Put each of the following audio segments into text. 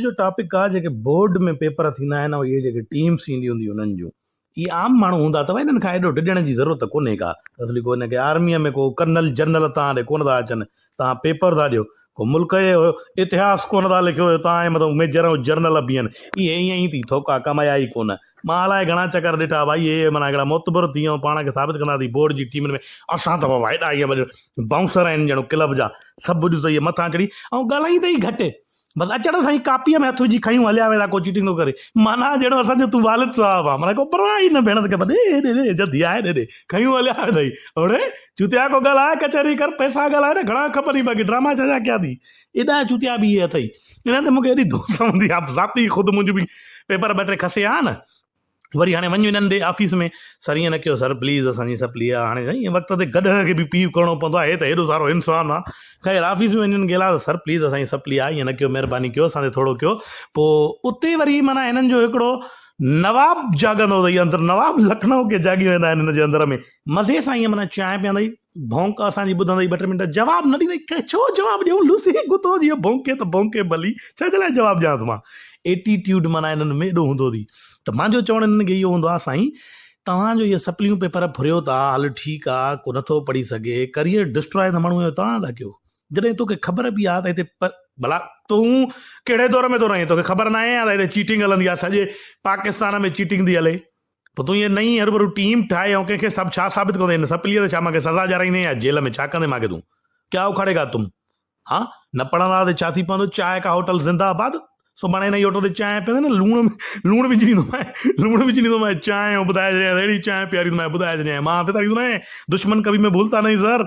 جو ٽاپڪ آ جيڪي بورڊ ۾ پيپر ٿيندا آهن ۽ اهي جيڪي ٽيمس اينديون هونديون انهن جون اهي عام ماڻهو هوندا اٿو انهن کان ايڏو ڊڄڻ جي ضرورت ڪونهي ڪا اصلي ڪو هن کي آرميء ۾ ڪو ڪرنل جنرل توهان ڏي ڪونه ٿا اچن توهان پيپر ٿا ڏيو ڪو ملڪ جو اتهاس ڪونه ٿا لکيو توهان جي مٿان ميجر ۽ جنرل بيهن اهي ائين ئي ٿي ٿوڪا ڪمايا ئي ڪونه مان الائي گهڻا چڪر ڏٺا ڀائي اهي معنيٰ هڪڙا معتبر ٿي ۽ پاڻ کي ثابت ڪندا ٿي بورڊ جي ٽيمن ۾ اسان ته بابا هيڏا ائين بائونسر آهن ڄڻ ڪلب جا سڀ ڏس اهي مٿان چڙهي ۽ ڳالهائيندي ئي گهٽ بس اچڻ سان ئي ڪاپيء ۾ هٿ وجهي کنيون هليا ويندا ڪو چيٽنگ ٿو ڪري معنيٰ ڄڻ اسان جو تون والد صاحب آ معنيٰ ڪو پرواهه ئي نه ڀيڻ کي ڏي ڏي ڏي جلدي آهي ڏي ڏي کنيون هليا ويندئي اڙي چوتيا ڪو ڳالهاء ڪچهري ڪر پئسا ڳالهاء نه گهڻا کپنئي باقي ڊراما ڇا ڇا ڪيا ٿي ايڏا چوتيا به اهي اٿئي انهن تي مون کي ايڏي ڌوس هوندي آ ذاتي خود منهنجو به پيپر ٻه ٽي کسي آ نه وري هاڻي وڃ انهن ڏي آفيس ۾ سر ائين نه ڪيو سر پليز اسان جي سپلي آ هاڻي سائين وقت تي گڏهه کي به پيء ڪرڻو پوندو آهي هي ته هيڏو سارو انسان آ خير آفيس ۾ وڃي انهن کي ته سر پليز اسان جي سپلي آ ائين نه ڪيو مهرباني ڪيو اسان تي ٿورو ڪيو پوء اتي وري معنيٰ هنن جو هڪڙو نواب جاڳندو اٿئي اندر نواب لکنؤ کي جاڳي ويندا آهن هن جي اندر ۾ مزي سان ائين معنيٰ چانهه پيئندئي ڀونڪ اسان جي ٻڌندئي ٻه ٽي منٽ جواب نه ڏيندئي ڪي ڇو جواب ڏيون لوسي ڪتو جيئن ڀونڪي ته ڀونڪي ڀلي ڇا جي لاء جواب ڏيانس مان ايٽيٽيوڊ معنيٰ انهن ۾ ايڏو هوندو اٿئي ته مانجو چوڻ انهن کي اهو هوندو آهي سائين توهان جو اهي سپليون پيپر ڦريو ٿا هل ٺيڪ آ ڪو نٿو پڙهي سگهي ڪريئر ڊسٽرائي ته ماڻهو جو توهان ٿا ڪيو جڏهن توکي خبر به آ ته هتي ڀلا تون ڪهڙي دور ۾ ٿو رهين توکي خبر ناهي آ ته هتي چيٽنگ هلندي آ سڄي پاڪستان ۾ چيٽنگ ٿي هلي پوء تون هيء نئين هروڀرو ٽيم ٺاهي ۽ ڪنهن کي سڀ ڇا ثابت ڪندين؟ هن سپليء تي ڇا مان کي سزا ڏيارائيندين يا جيل ۾ ڇا ڪندين مان کي تون؟ ڪيا اکاڙي گا تم؟ ها؟ نه پڙهندا ته ڇا ٿي پوندو؟ چانهه ڪا هوٽل زنده آباد؟ سڀاڻي هن ئي هوٽل تي چانهه پيئندين نه لوڻ لوڻ وجهي ڏيندومانء لوڻ وجهي ڏيندومانء چانهه ۽ ٻڌائي ڇڏيانس اهڙي چانهه پياريندومانء ٻڌائي ڇڏيانء مان هٿ تاريندو ناهي دشمن ڪڀي مين ڀولتا نهين سر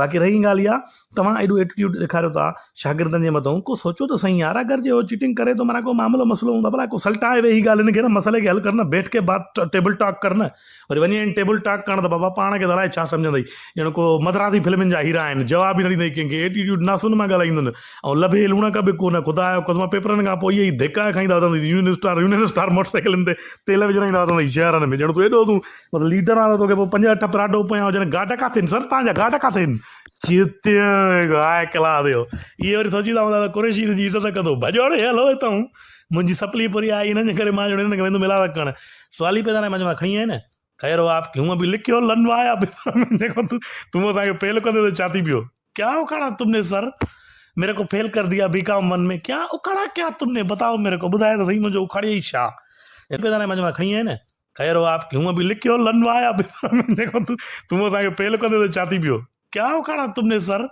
باقي رهي ڳالهه اها توهان ايڏو ايٽيٽيوڊ ڏيکاريو ٿا شاگردن جي مٿئون ڪو سوچو ته سهي يار اگر جي هو چيٽنگ ڪري ٿو معنيٰ ڪو معاملو مسئلو هوندو ڀلا ڪو سلٽائي ويهي ڳالهه هن کي نه مسئلي کي حل ڪر نه بيٺ ڪي بات ٽيبل ٽاڪ ڪر نه وري وڃي آهن ٽيبل ٽاڪ ڪرڻ ته بابا پاڻ کي ته الائي ڇا سمجهندئي ڄڻ ڪو مدراسي فلمن جا هيرا آهن جواب ئي نه ڏيندئي ڪنهن کي ايٽيٽيوڊ ناسن مان ڳالهائيندن ۽ لڀي لوڻڪ به ڪو نه خدا جو قسم پيپرن کان پوء اهي ئي ڌڪا کائيندا وتندئي union star union star motor سائيڪلن تي تيل وجهرائيندا وتندئي شهرن ۾ ڄڻ تون ايڏو تون مطلب ليڊر آ ته توکي پوء پنج اٺ پراڊو پويان هجن گارڊ ڪاٿي آهن سر توهان جا گارڊ ڪاٿي آهن چتيون هاء ڪلاس جو اهي وري سوچيندا هوندا ته قريشي هن جي عزت ڪندو ڀڄو اڙي هلو هتان منهنجي سپلي پوري آئي هنن جي ڪري مان ڄڻ هنن کي ويندم الاوت ڪرڻ سوال ئي پيدا ناهي مان چيو کڻي آئين نه خير هو آپ هونء به لکيو لنوايا جيڪو تون اسان کي فيل ڪندي ته ڇا ٿي پيو ڪيا اکاڙا تم ني سر ميري ڪو فيل ڪر ديا بي ڪام ون ۾ ڪيا اکاڙا ڪيا تم ني بتاؤ ميري ڪو ٻڌايو ته سهي منهنجو اکاڙيئي ڇا پيدا ناهي مان چيو کڻي آئين نه خير هو آپ هونء به لکيو لنوايا جيڪو تون اسان کي فيل ڪندي ته ڇا ٿي پيو ڪيا اکاڙا تم ني سر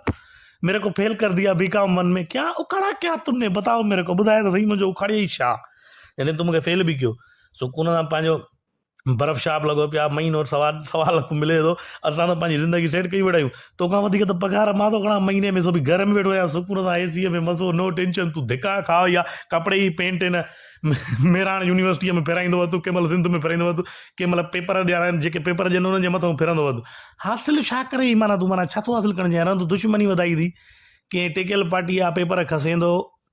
ميري ڪو فيل ڪر ديا بي ڪام ون ۾ ڪيا اکاڙا ڪيا تم ني بتاؤ ميري ڪو ٻڌايو ته سهي منهنجو اکاڙيئي ڇا يعني تون مون کي فيل به ڪيو سڪون سان پنهنجو برف شاپ لڳو پيو آهي مهينو سوا سوا لک ملي ٿو اسان ته پنهنجي زندگي سيٽ ڪئي ويٺا آهيون توکان وڌيڪ ته پگهار مان ٿو کڻان مهيني ۾ سو به گهر ۾ ويٺو آهيان سڪون سان اي سي ۾ مزو نو ٽينشن تون ڌڪا کاء يا ڪپڙي جي پينٽ هن مهراڻ يونيورسٽيء ۾ ڦيرائيندو وت، ڪنهن مهل سنڌ ۾ ڦيرائيندو وت، ڪنهن مهل پيپر ڏيارائين، جيڪي پيپر ڏين انهن جي مٿئون ڦرندو وت. حاصل ڇا ڪرين معنيٰ تون معنيٰ ڇا ٿو حاصل ڪرڻ چاهين؟ رهندو دشمني وڌائي ٿي. ڪنهن ٽيڪيل پارٽيء جا پيپر کسيندو،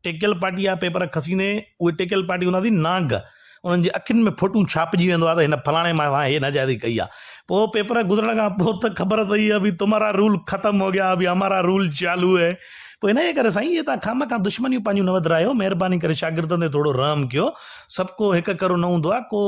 ٽيڪيل پارٽيء جا پيپر کسيندين، اهي ٽيڪيل پارٽي هوندا اٿئي نانگ، انهن جي اکين ۾ ڦوٽون ڇاپجي ويندو آهي ته هن فلاڻي مان سان هي ناجائزي ڪئي آهي. پوء پيپر گذرڻ کان پوء ته خبر اٿئي اڀي تمهارا رول ختم هو گيا اڀي همارا رول چالو هي. پوء انهيء ڪري سائين اهي توهان خامخواه دشمنيون پنهنجون نه وڌرايو، مهرباني ڪري شاگردن تي ٿورو رحم ڪيو، سڀ ڪو هڪ ڪرو نه هوندو آهي، ڪو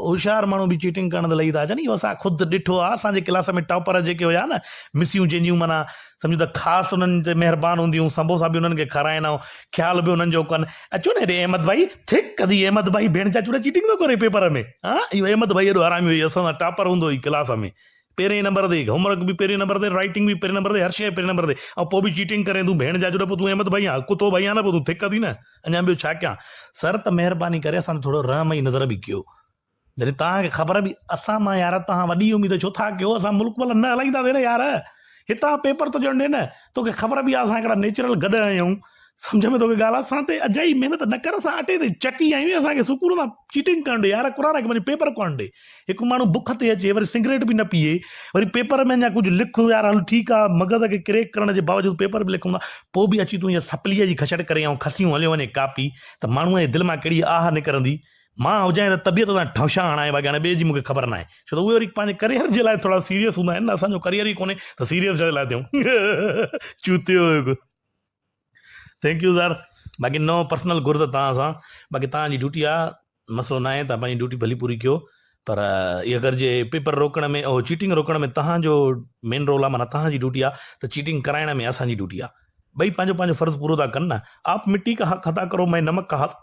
هوشيار ماڻهو به چيٽنگ ڪرڻ تي لهي ٿا اچن، اهو اسان خود ڏٺو آهي، اسان جي ڪلاس ۾ ٽاپر جيڪي هيا نه مسيون جنهن جون معنيٰ سمجهو ته خاص انهن تي مهربان هونديون هيون، سمبوسا به انهن کي کارائين ۽ خيال به انهن جو ڪن، اچو نه هيڏي احمد ڀائي، ٿڪ ڪندي احمد ڀائي ڀيڻ چاچو نه چيٽنگ ٿو ڪري پيپر ۾، ها اهو احمد ڀائي ايڏو حرامي هئي اسان سان ٽاپر هوندو هئي ڪلاس ۾. پهرئين نمبر تي هوم ورڪ به پهرئين نمبر تي رائيٽنگ به پهرئين نمبر تي هر شيء پهرئين نمبر تي ۽ پوء به چيٽنگ ڪرين تون ڀيڻ جا جڏهن پوء تون احمد ڀائي آن ڪتو ڀائي آن نه پوء تون ٿڪ ٿي نه اڃا ٻيو ڇا ڪيان سر ته مهرباني ڪري اسان تي ٿورو رحم جي نظر به ڪيو جڏهن توهان کي خبر به اسان مان يار توهان وڏي اميد ڇو ٿا ڪيو اسان ملڪ ڀلا نه هلائينداسين نه يار هتان پيپر ٿو ڏيڻ ڏي نه توکي خبر به آهي اسان هڪڙا نيچرل گڏهه آهيون سمجهه ۾ توکي ڳالهه اسان تي اجائي محنت نه ڪر اسان اٽي تي چٽي آهيون اسان کي سڪون سان چيٽنگ ڪرڻ ڏي يار قرآن کي وڃي پيپر ڪرڻ ڏي هڪ ماڻهو بک تي اچي وري سگريٽ به نه پيئي وري پيپر ۾ اڃا ڪجهه لک يار هل ٺيڪ آ مغز کي ڪريڪ ڪرڻ جي باوجود پيپر به لکون ٿا پوء به اچي تون اها سپليء جي کڇڙ ڪرين ۽ کسيون هليو وڃي ڪاپي ته ماڻهوء جي دل مان ڪهڙي آهه نڪرندي مان هجان ته طبيعت سان ٺونشا هڻائي باقي هاڻي ٻئي جي مون کي خبر ناهي ڇو ته اهي وري پنهنجي ڪريئر جي لاء ٿورا سيريس هوندا آهن نه اسان جو ڪريئر ئي ڪونهي ته سيريس ڇا جي لاء ٿيون چوتيو هڪ. Thank you sir. باقي نو پرسنل گهرز توهان سان باقي توهان جي ڊيوٽي آ مسئلو ناهي توهان پنهنجي ڊيوٽي ڀلي پوري ڪيو پر اها اگر جي پيپر روڪڻ ۾ او چيٽنگ روڪڻ ۾ توهان جو مين رول آ معنيٰ توهان جي ڊيوٽي آ ته چيٽنگ ڪرائڻ ۾ اسان جي ڊيوٽي آ ٻئي پنهنجو پنهنجو فرض پورو ٿا ڪن نه آپ مٽي کا حق ادا ڪرو مين نمڪ کا حق.